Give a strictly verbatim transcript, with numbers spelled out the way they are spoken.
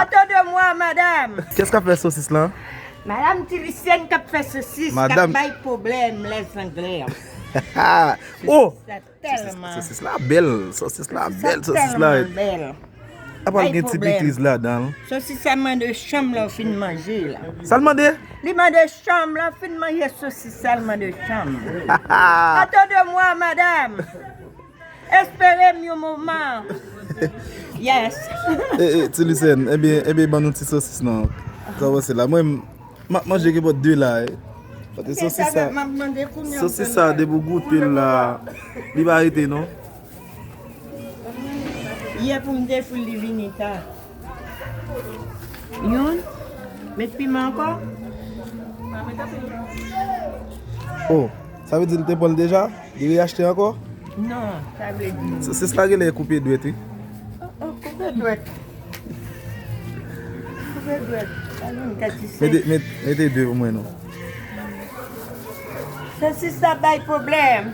Attendez-moi, madame. Kès k ap fè sosis lan? Madame Tilicienne k ap fè sosis, k ap Madame- bay pwoblèm, les anglais. Oh! Sa tèlman. Sosis la bèl, sosis la Sa bèl, sosis la. tèlman bèl. Apa l Bay gen ti pwoblèm. pikliz ladan l? Sosis sa mande chanm lè w fin manje la. Sa l mande? Li mande chanm lè w fin manje sosis sa l mande chanm. Attendez-moi, madame. Espérez-moi un moment. Yes. E, e, Tilicienne, ebyen, ebyen, ban nou ti sosis non. Sa w panse la? Mwen, m ap manje gen bòt de la. Paske sosis sa, M ap mande kounye a sosis sa, depi w goute l la, li pa rete non. Yè pou m te fou li vini ta. Youn. Met piman ankò. Oh, sa vle di l te pran l deja? Li reyachte ankò? Non, sa vle di. Sosis la genlè koupe dwèt wi. Oh, koupe dwèt. Koupe dwèt. Sa youn kati se. Mete, met, mete de pou mwen non. Sosis sa bay pwoblèm.